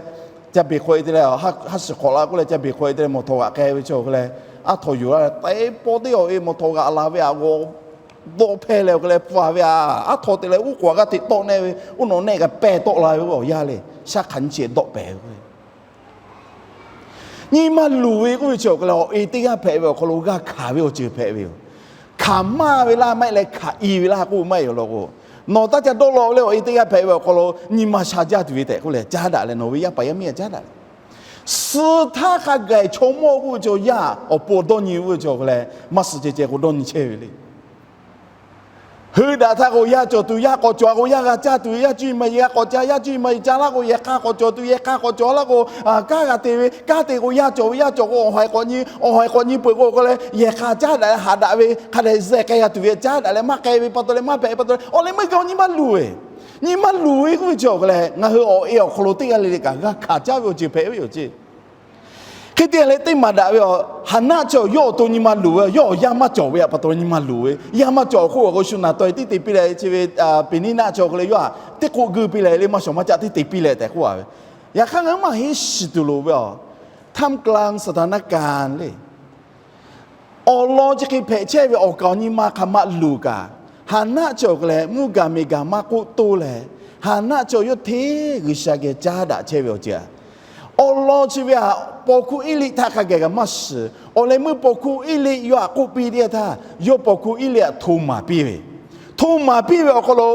ca beˬ hk'awꞈ e te leh, haˉ shiˍ hk'awꞈ la k'oˆ leh ca beˬ hk'awꞈ e te leh mawˬ htawnˍ g'aꞈ k'ai ve chi awˬ hk'e leh, aˉ htaw yuˬ la leh teˇ pawˆ teˇ awˬ e mawˬ htawnˍ g'aꞈ la ve aꞈ g'awˬ dawˆ hpehˇ leh awˬ hk'e leh pfuhˍ ve aꞈ, aˉ htaw te leh uˉ k'oˍ g'aˇ hteꞈ tawˆ neˆ ve, uˉ nawꞈ neˆ kaꞈ pehˇ tawˆ la ve k'o awˬ yaˇ le, shaˉ hk'aˬ nyi chi dawˆ pehˍ ve k'o Nyi ma luˬ ve k'oˆ ve chi awˬ hk'e leh awˬ e teˇ g'aˇ hpehꞈ ve awˬ hk'aw lo g'a hkanˍ ve awˬ ceuˬ hpehꞈ ve yoˬ. Hkanˍ maˇ ve laˇ maˇ heˆ leh hkanˍ i ve laˇ k'oˆ maˇ heˆ awˬ lawn k'o, nawˬ taˇ ca dawˇ law leh awˬ e teˇ g'aˇ hpehꞈ ve awˬ hk'aw lo nyi ma sha jaˇ tuˬ ve tehꞈ k'oˆ leh caˉ daꞈ leh nawˬ ve yaˇ paˍ yaˇ miˇ htaꞈ caˉ daꞈ leh, suh htaˇ hk'a gaˬ chaw mawˇ k'oˆ ve chaw yaˇ awˬ pon dawˇ nyi k'oˆ ve chi awˬ hk'e leh maˇ suh ceh ceh k'o dawˇ nyi chehˇ ve le. Hui daꞈ htaˇ k'o yaˇ cawˬ tuˬ yaˇ k'awꞈ cawˬ k'o yaˇ g'a caˇ tuˬ ve, yaˇ cuˇ yiˬ maˬ yiˬ g'a k'awꞈ caˇ, yaˇ cuˇ yiˬ maˬ yiˬ caˇ laˇ k'o yehˬ hk'a k'awꞈ cawˬ tuˬ, yehˬ hk'a k'awꞈ cawˬ laˇ k'o, kanˉ g'a te ve, kanˉ te k'o yaˇ cawˬ ve, yaˇ cawˬ k'o awˬ haiˬ k'awꞈ nyi, awˬ haiˬ k'awꞈ nyi peuˬ k'o k'o leh yehˬ hk'a caˉ daꞈ leh haꞈ daꞈ ve hk'a dehꞈ zeh k'ai g'a tuˬ ve caˉ daꞈ leh maˇ k'ai ve pa taw leh maˇ hpehꞈ pa taw leh awˬ leh meuˇ gaˬ nyi ma luˬ ve, nyi ma luˬ ve k'oˆ ve chi awˬ hk'e leh ngaˬ hui awˬ e awˬ hk'aw lo teˇ g'aˇ le le kaꞈ g'a hkanˍ caˉ ve awˬ ceuˬ hpehꞈ ve yoˬ ceˇ. Hk'e te leh teˇ maˬ daꞈ ve awˬ Haˍnaˆ chi awˬ yawˇ awˬ to nyi ma luˬ ve, yawˇ awˬ yaˇ maˇ cawˬ ve pa taw nyi ma luˬ ve, yaˇ maˇ cawˬ awˬ hk'oˆ awˬ k'o shu naˍ taweh tiˉ te piˇ leh chi ve Peˍniˉnaˆ chi awˬ hk'e leh yawˇ htaꞈ teˇ k'oˆ geu piˇ leh le maˇ shawˍ maˇ caˆ tiˉ te piˇ leh tehꞈ k'oˆ a ve. Yaꞈ hk'aˇ ngaˬ hui maˇ heˆ shiˍ tuˬ loˍ ve a, ท่ามกลางสถานการณ์ le. Awˬ lawn chi hk'e hpehꞈ chehˇ ve awˬ kaˍ awˬ nyi ma hk'aˬ ma luˬ kaꞈ, Haˍnaˆ chi awˬ hk'e leh mvuhˇ gaˬ miˬ gaˬ maˇ k'oˆ toˇ leh, Haˍnaˆ chi awˬ yawˇ hteˇ G'uiˬsha geh caˉ daꞈ chehˇ ve awˬ ceuˬ a. Awˬ lawn chi ve a, paw hkuˇ Eˇliˆ htaˇ hk'a gaˬ kaꞈ maˇ shiˍ. Awˬ leh meuˇ paw hkuˇ Eˇliˆ yawˇ htaꞈ k'oˆ piˇ teˇ htaˇ, yawˇ paw hkuˇ Eˇliˆ htaꞈ hto maˍ piˇ ve, hto maˍ piˇ ve awˬ hk'aw lo,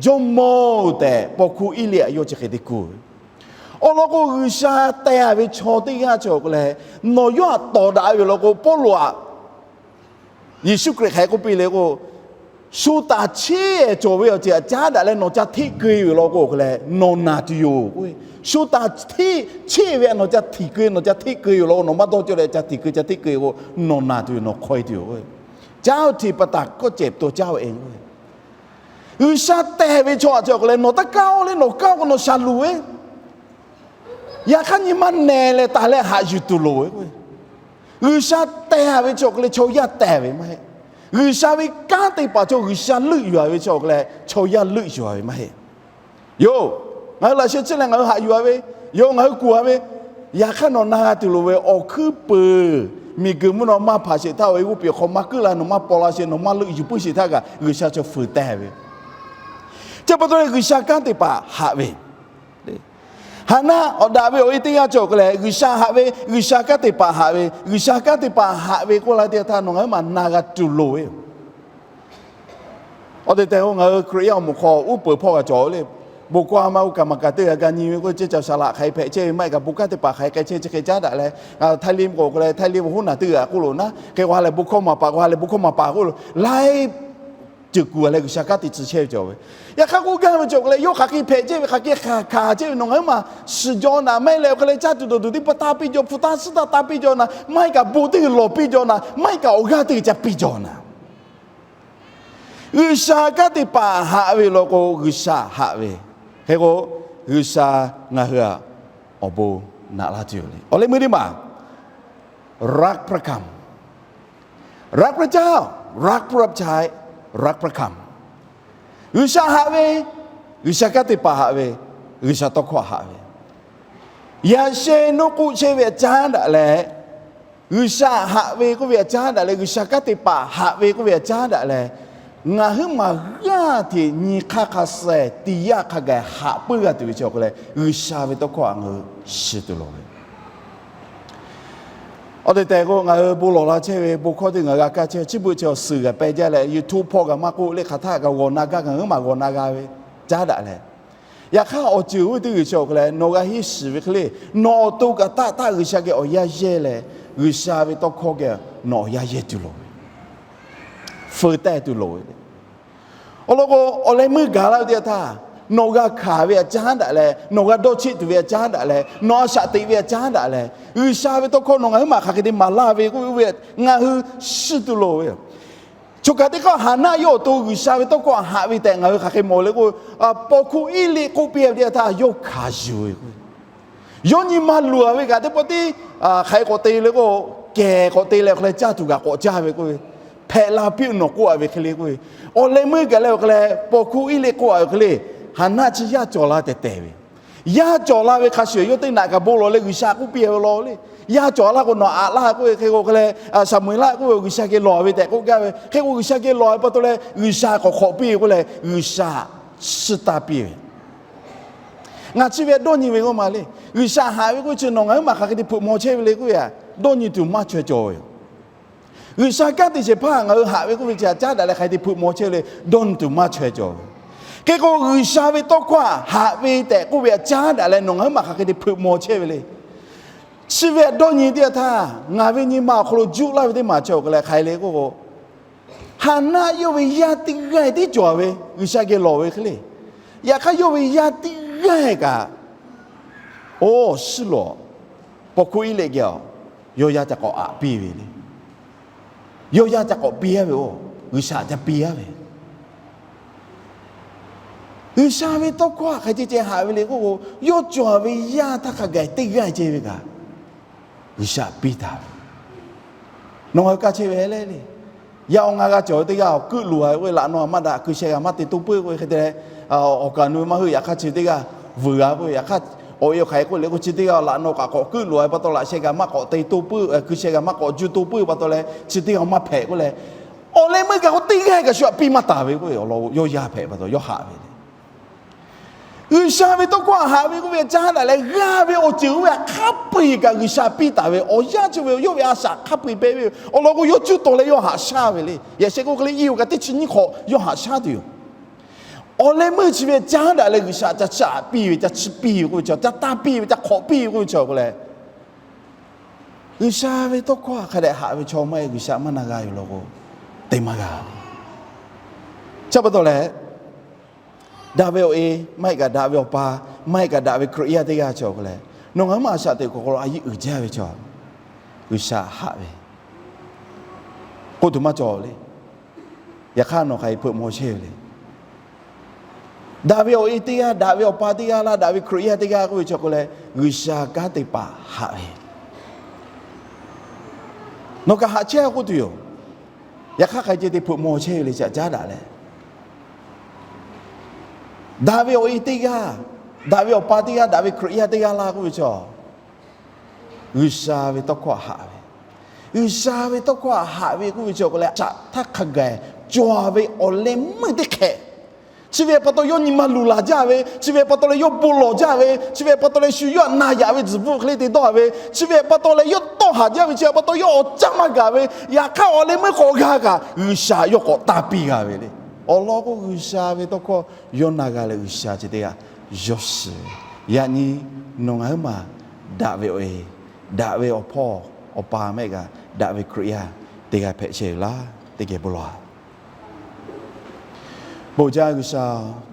jawˇmawˇ-oˬ tehꞈ paw hkuˇ Eˇliˆ htaꞈ yawˇ chi hk'e te kuˬ ve. Awˬ lawn k'o G'uiˬsha teh ve chaw teˇ g'aˇ chi awˬ hk'e leh, nawˬ yawˇ htaꞈ tawˍ daꞈ ve awˬ lawn k'o Pawˇluꞈ htaꞈ Yeˍsuˆ Hkriꞈ hk'aˬ hk'e k'oˆ piˇ le k'o, shu taˍ cheˇ cawˬ ve awˬ ceuˬ htaꞈ caˉ daꞈ leh nawˬ ca hteˆ keu ve awˬ lawn k'o hk'e leh nawˬ naˬ tuˬ yoˬ. Shu taˍ hteˆ cheˇ ve htaꞈ nawˬ ca hteˆ keu, nawˬ ca hteˆ keu ve awˬ lawn k'o nawˬ maˇ dawˇ cawˇ leh ca hteˆ keu ca hteˆ keu k'o nawˬ naˬ tuˬ yoˬ, nawˬ hk'aw e tuˬ yoˬ. Caˇ oˇ htiꞈ pa taˍ kawˆ cehˬ to caˇ-oˬ e. G'uiˬsha teh ve chaw htaꞈ chi awˬ hk'e leh nawˬ taˇ kaˇ-oˬ le, nawˬ kaˇ-oˬ k'o nawˬ shaˍ luˬ ve. Yaꞈ hk'aˇ nyi ma nehˬ leh taˍ leh haꞈ yuˬ tuˬ loˍ ve k'o, G'uiˬsha teh ve chi awˬ hk'e leh chaw yaˇ teh ve maˇ heˆ. G'uiˬsha ve kanˉ te paˍ chaw G'uiˬsha leuˆ yuˬ-a ve chi awˬ hk'e leh chaw yaˇ leuˆ yuˬ-a ve maˇ heˆ. Yoˬ, ngaˬ hui laꞈ sheh chehˇ leh ngaˬ hui haꞈ yuˬ-a ve, yoˬ, ngaˬ hui kuˬ-a ve, yaꞈ hk'aˇ nawˬ na g'a tuˬ loˍ ve awˬ hkuiˉ peuˬ Miˬguiˬ mvuhˇ naw maˇ hpanˍ sheˍ htaˇ, awˬ e g'oˇ piˍ hk'aw maˇ keuˆ la nawˬ maˇ paw la sheˍ, nawˬ maˇ leuˆ yuˬ puiˉ sheˍ htaˇ kaꞈ G'uiˬsha chaw fuiˍ teh ve. Chi pa taw leh G'uiˬsha kanˉ te paˍ haꞈ ve, Haˍnaˆ awˬ daꞈ ve awˬ e teˇ g'aˇ cawˬ k'o leh, G'uiˬsha haꞈ ve, G'uiˬsha kanˉ te paˍ haꞈ ve, G'uiˬsha kanˉ te paˍ haꞈ ve k'oˆ la teˇ htaˇ nawˬ ngaˬ huiˉ maˬ na g'a tuˬ loˍ ve yoˬ. Awˬ tehˬ tehˬ k'o, ngaˬ hui Hkriꞈ yaˇ awˬ moˍ hk'aw uˉ peunˍ hpawˇ g'a cawˬ le. Bon kawˇ a ma g'uˇ kaꞈ maˍ kaꞈ teˇ g'a g'a nyi ve k'o, ceˇ ca shaˍ laꞈ hk'aˬ hk'e hpehꞈ chehˇ ve maˇ heˆ kaꞈ, bon kanˉ te paˍ hk'aˬ hk'e k'ai chehˇ chi hk'e caˉ daꞈ leh, Htaiˇ liˇ k'o k'o leh, Htaiˇ liˇ ve hoˉ naˬ teˇ g'aˇ k'oˆ lo naˉ, hk'e k'o ha lehˬ bon hkawˇ maˍ paˍ k'o ha lehˬ bon hkawˇ maˍ paˍ k'oˆ lo, laiˉ ceuˬ kuˬ a leh G'uiˬsha kanˉ te tcuh chehˇ ve cawˬ ve. Yaꞈ hk'aˇ k'oˆ gaˇ ve cawˬ k'o leh, yawˇ hk'aˬ hk'e hpehꞈ chehˇ ve, hk'aˬ hk'e hkanˍ chehˇ ve nawˬ ngaˬ huiˉ maˬ shiˍ jaw naˍ, maˇ heˆ leh awˬ hk'e leh caˇ tuˬ dawˬ tuˬ teˇ hpaˍ taˇ piˇ jaw, hpu taˇ suhˉ taˇ taˇ piˇ jaw naˍ, maˇ heˆ kaꞈ bon teˇ g'uiˬ lawˬ piˇ jaw naˍ, maˇ heˆ kaꞈ awˬ g'aˇ teˇ g'uiˬ ca piˇ jaw naˍ. G'uiˬsha kanˉ te paˍ haꞈ ve law k'o, G'uiˬsha haꞈ ve. Hk'e k'o, G'uiˬsha ngaˬ hui a awˬ bon naꞈ laˇ tuˬ yoˬ le. Awˬ leh meuˇ teˇ maˬ รักพระคำ รักพระเจ้า รักผู้รับใช้ รักพระคำ G'uiˬsha haꞈ ve, G'uiˬsha kanˉ te paˍ haꞈ ve, G'uiˬsha tawˇ hkawˇ haꞈ ve, yaꞈ sheh nawˉ k'oˆ chehˇ ve a caˉ daꞈ leh, G'uiˬsha haꞈ ve k'oˆ ve a caˉ daꞈ leh, G'uiˬsha kanˉ te paˍ haꞈ ve k'oˆ ve a caˉ daꞈ leh, ngaˬ huiˉ maˬ g'aˇ hteꞈ nyi hk'aˇ hk'a suh tiꞈ yaˇ hk'a gaˬ haꞈ puiˉ g'a tuˬ ve chi awˬ hk'aw leh, G'uiˬsha ve tawˇ hkawˇ a ngaˬ hui shiˍ tuˬ loˍ ve. Awˬ tehˬ tehˬ k'o, ngaˬ hui bon lawˬ la chehˇ ve bon hkawˇ teˇ ngaˬ g'a kaˇ chehˇ, chi beuꞈ chi awˬ suhˍ g'a peh jaˇ leh, YouTube hpawˇ g'a maˇ k'oˆ, leh hk'aˬ htaˇ g'a g'awˬ na gaˇ, ngaˬ huiˉ maˬ g'awˬ na g'a ve caˉ daꞈ leh, yaꞈ hk'aˇ awˬ ceuˬ oˇ ve teˇ g'uiˬ chi awˬ hk'aw leh nawˬ g'a henˇ shiˍ ve hk'e le, nawˬ awˬ to kaꞈ taˆ taˆ G'uiˬsha geh awˬ yanˇ yehˇ leh, G'uiˬsha ve tawˇ hkawˇ geh nawˬ awˬ yanˇ yehˇ tuˬ loˍ ve, feu teh tuˬ loˍ ve le. Awˬ lawn k'o, awˬ leh meuˇ gaˬ laˇ ve teˇ yanˇ htaˇ, nawˬ g'a hkanˍ ve a caˉ daꞈ leh, nawˬ g'a dawˇ cheˆ tuˬ ve a caˉ daꞈ leh, nawˬ a shaꞈ teꞈ ve a caˉ daꞈ leh, G'uiˬsha ve tawˇ hkawˇ nawˬ ngaˬ huiˉ maˬ hk'aˬ hk'e te maˍ laˇ ve k'oˆ ve, ngaˬ hui shiˍ tuˬ loˍ ve yoˬ. Choˬ kaˬ teˇ hk'aˇ Haˍnaˆ yawˇ awˬ to G'uiˬsha ve tawˇ hkawˇ haꞈ ve tehꞈ ngaˬ hui hk'aˬ hk'e mawˬ le k'o, paw hkuˇ iˉ liꞈ k'oˆ piˇ ve teˇ yanˇ htaˇ yawˇ hkanˍ yuˬ ve k'o, yawˇ nyi ma luˬ a ve kaꞈ teˇ pawˆ tiˉ hk'aˬ hk'e k'awꞈ te le k'o, kehˬ k'awꞈ te leh hk'aˬ hk'e le caˇ tuˬ kaꞈ k'awꞈ caˇ ve k'oˆ ve, hpehꞈ la piˇ nawˬ k'oˆ a ve hk'e le k'oˆ ve, awˬ leh meuˇ gaˬ leh awˬ hk'e leh paw hkuˇ iˉ liꞈ k'oˆ a ve hk'e le, Haˍnaˆ chi yaˇ cawˬ la tehˬ tehˬ ve, yaˇ cawˬ la ve hk'a shuˍ yawˇ teˇ naꞈ kaꞈ bon lawˬ leh G'uiˬsha k'oˆ piˇ ve law le. Yaˇ cawˬ laˇ k'o nawˬ aꞈ laˇ k'oˆ ve hk'e k'o hk'e leh, Saˍmo-eˍlaˆ k'oˆ ve G'uiˬsha geh lawˬ ve tehꞈ k'oˆ gaˇ ve hk'e k'o, G'uiˬsha geh lawˬ ve pa taw leh G'uiˬsha k'awꞈ hk'awꞈ piˇ ve k'oˆ leh G'uiˬsha shiˍ taˍ piˇ ve. Ngaˬ chi ve dawˇ nyi ve k'oˆ ma le. G'uiˬsha haꞈ ve k'oˆ ve chi nawˬ ngaˬ huiˉ maˬ hk'aˬ hk'e te hpeuꞈ maw chehˇ ve le k'oˆ ve, dawˇ nyi tuˬ maˇ chaweh cawˬ ve yoˬ. G'uiˬsha kanˉ te shehˍ hpaˇ ngaˬ hui haꞈ ve k'oˆ ve chi a caˉ daꞈ leh hk'aˬ hk'e te hpeuꞈ maw chehˇ ve le, dawˇ nyi tuˬ maˇ chaweh cawˬ ve. Hk'e k'o, G'uiˬsha ve tawˇ hkawˇ haꞈ ve tehꞈ k'oˆ ve a caˉ daꞈ leh nawˬ ngaˬ huiˉ maˬ hk'aˬ hk'e te hpeuꞈ maw chehˇ ve le. Chi ve a dawˇ nyi teˇ yanˇ htaˇ ngaˬ ve nyi ma awˬ hk'aw lo juˆ laˇ ve teˇ maˬ chi awˬ hk'e leh hk'aˬ hk'e le k'oˆ k'o, Haˍnaˆ yawˇ ve yaˇ teˇ g'aˇ tiˉ cawˬ ve G'uiˬsha geh lawˬ ve hk'e le. Yaꞈ hk'aˇ yawˇ ve yaˇ teˇ g'aˇ kaꞈ, oˇ shiˉ lawˬ, paw hkuˇ iˉ leh geh a, yawˇ yaˇ ca k'awꞈ aꞈ piˇ ve le. Yawˇ yaˇ ca k'awꞈ piˇ a ve oˬ, G'uiˬsha ca piˇ a ve. G'uiˬsha ve tawˇ hkawˇ hk'aˬ hk'e ceh ceh haꞈ ve le k'oˆ k'o, yawˇ cawˬ ve yaˇ htaˇ hk'a gaˬ teˇ g'aˇ ceh ve kaꞈ, G'uiˬsha piˇ taˍ ve. Nawˬ ngaˬ hui kaˇ chehˇ ve le le. Yaˇ awˬ ngaˇ g'aˇ cawˬ ve teˇ g'aˇ awˬ keuˆ loˬ a ve k'oˆ ve, laꞈ naw maˇ daꞈ, hkui sheh g'a maˇ te toˇ puiˉ k'oˆ ve hk'e te leh, awˬ kaˍ nu ve maˇ heuˆ, yaꞈ hk'aˇ chi teˇ g'aˇ vuiˬ g'a k'oˆ ve, yaꞈ hk'aˇ awˬ e awˬ hk'aˬ hk'e k'oˆ le k'o, chi teˇ g'aˇ laꞈ naw kaꞈ k'awꞈ keuˆ loˬ a ve pa taw, laꞈ sheh g'a maˇ k'awꞈ te toˇ puiˉ, hkui sheh g'a maˇ k'awꞈ juˇ toˇ puiˉ pa taw leh, chi teˇ g'aˇ maˇ hpehꞈ k'oˆ leh, awˬ leh meuˇ kaꞈ k'o teˇ g'aˇ kaꞈ shu aꞈ piˇ maˇ taˍ ve k'oˆ ve, awˬ lawn yawˇ yaˇ hpehꞈ pa taw yawˇ haꞈ ve le. G'uiˬsha ve tawˇ hkawˇ haꞈ ve k'oˆ ve a caˉ daꞈ leh g'aˇ ve awˬ ceuˬ oˇ ve hk'a peu-eˬ kaꞈ G'uiˬsha piˇ taˍ ve, awˬ yanˇ chi ve yawˇ ve a shaꞈ hk'a peu-eˬ pehꞈ ve, awˬ lawn k'o yawˇ cuˇ tawˍ leh yawˇ haꞈ shaˉ ve le. Yaꞈ sheh k'oˆ hk'e le, i oˬ kaꞈ teˇ chi nyiˇ hk'awꞈ yawˇ haꞈ shaˉ tuˬ yoˬ. Awˬ leh meuˇ chi ve a caˉ daꞈ leh G'uiˬsha ca chiˇ aꞈ piˇ ve, ca chiˇ piˇ ve k'oˆ ve chaw, ca taˇ piˇ ve, ca hk'awꞈ piˇ ve k'oˆ ve chaw k'o leh, G'uiˬsha ve tawˇ hkawˇ hk'a dehꞈ haꞈ ve chaw maˇ heˆ, G'uiˬsha maˇ na g'a yoˬ law k'o, te maˇ g'a. Chi pa taw leh, daꞈ ve awˬ e maˇ heˆ kaꞈ daꞈ ve awˬ pa, maˇ heˆ kaꞈ daꞈ ve Hkriꞈ yaˇ teˇ g'aˇ chaw k'o leh, nawˬ ngaˬ huiˉ maˬ a shaꞈ teꞈ kuˬ k'aw lo a yeˇ uiˍ jaˇ ve chaw, G'uiˬsha haꞈ ve k'oˆ tuˬ maˇ cawˬ le. Yaꞈ hk'aˇ nawˬ hk'aˬ hk'e hpeuꞈ maw chehˇ ve le. Daꞈ ve awˬ e teˇ g'aˇ, daꞈ ve awˬ pa teˇ g'aˇ laˇ, daꞈ ve Hkriꞈ yaˇ teˇ g'aˇ k'oˆ ve chaw k'o leh, G'uiˬsha kanˉ te paˍ haꞈ ve, nawˬ kaꞈ haꞈ chehˇ k'oˆ tuˬ yoˬ. Yaꞈ hk'aˇ hk'aˬ hk'e ceh te hpeuꞈ maw chehˇ ve le, ca caˉ daꞈ leh, daꞈ ve awˬ e teˇ g'aˇ, daꞈ ve awˬ pa teˇ g'aˇ, daꞈ ve Hkriꞈ yaˇ teˇ g'aˇ laˇ k'oˆ ve chaw, G'uiˬsha ve tawˇ hkawˇ haꞈ ve, G'uiˬsha ve tawˇ hkawˇ htaꞈ haꞈ ve k'oˆ ve chi awˬ hk'aw leh, shaꞈ htaˇ hk'a gaˬ cawˬ ve awˬ leh meuˇ teˇ hkehꞈ, chi ve pa taw yawˇ nyi ma luˬ laˬ jaˇ ve, chi ve pa taw leh yawˇ bon lawˬ jaˇ ve, chi ve pa taw leh shu yawˇ htaꞈ na yaꞈ ve tzuhˬ bvuhˆ hk'e le te dawˇ ve, chi ve pa taw leh yawˇ tawˇ haˍ jaˇ ve, chi ve pa taw yawˇ awˬ caˇ maˇ gaˬ ve, yaꞈ hk'aˇ awˬ leh meuˇ k'awꞈ g'a kaꞈ G'uiˬsha yawˇ k'awꞈ tanˇ piˇ g'a ve le. Awˬ lawn k'o, G'uiˬsha ve tawˇ hkawˇ yawˇ na g'a leh G'uiˬsha chi teˇ g'aˇ yawˇ shiˍ ve. Yaꞈ nyi nawˬ ngaˬ huiˉ maˬ daꞈ ve awˬ e, daꞈ ve awˬ hpawˇ awˬ pa mehˆ g'a, daꞈ ve Hkriꞈ yaˇ teˇ g'aˇ hpehꞈ chehˇ ve laˇ. Teˇ geh bon lawˬ. Bon jaˇ G'uiˬsha,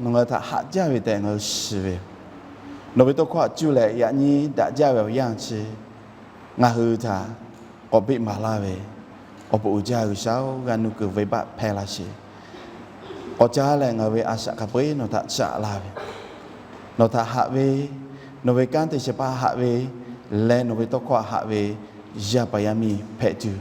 nawˬ ngaˬ hui htaꞈ haꞈ jaˇ ve tehꞈ ngaˬ hui shiˍ ve yoˬ. Nawˬ ve tawˇ hkawˇ htaꞈ cuˇ leh yaꞈ nyi daꞈ jaˇ ve awˬ yanˇ chi ngaˬ hui htaꞈ k'awꞈ beˆ maˍ laˇ ve, awˬ bon uiˍ jaˇ G'uiˬsha-oˬ, g'a nuˇ kuiˬ venˇbaˆ hpehˇ laˇ sheˍ. K'awꞈ caˉ leh ngaˬ hui ve a shaꞈ hk'a peu-eˬ nawˬ htaꞈ caꞈ laˇ ve, nawˬ htaꞈ haꞈ ve, nawˬ ve kanˉ te shehˍ hpaˇ haꞈ ve leh nawˬ ve tawˇ hkawˇ haꞈ ve yaˇ paˍ yaˇ miˇ hpehꞈ tuˬ,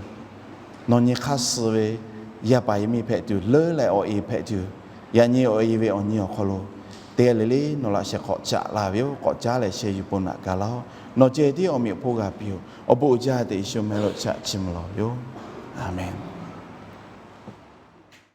nawˬ nyi hk'aˇ suh ve yaˇ paˍ yaˇ miˇ hpehꞈ tuˬ, leuˉ leh awˬ e hpehꞈ tuˬ, yaꞈ nyi awˬ e ve awˬ nyi awˬ hk'aw lo teˇ g'aˇ le le nawˬ laꞈ sheh k'awꞈ caꞈ laˇ ve yoˬ. K'awꞈ caˉ leh sheh yuˬ pon naꞈ ka laˇ-oˆ. Nawˬ ceh tiˉ awˬ meꞈ awˬ hponˇ g'a piˇ-oˬ. Awˬ bon uiˍ jaˇ tehꞈ Yeˍsuˆ mehˆ lo chaꞈ chiˇ mvuh lawˬ ve yoˬ. A menˬ.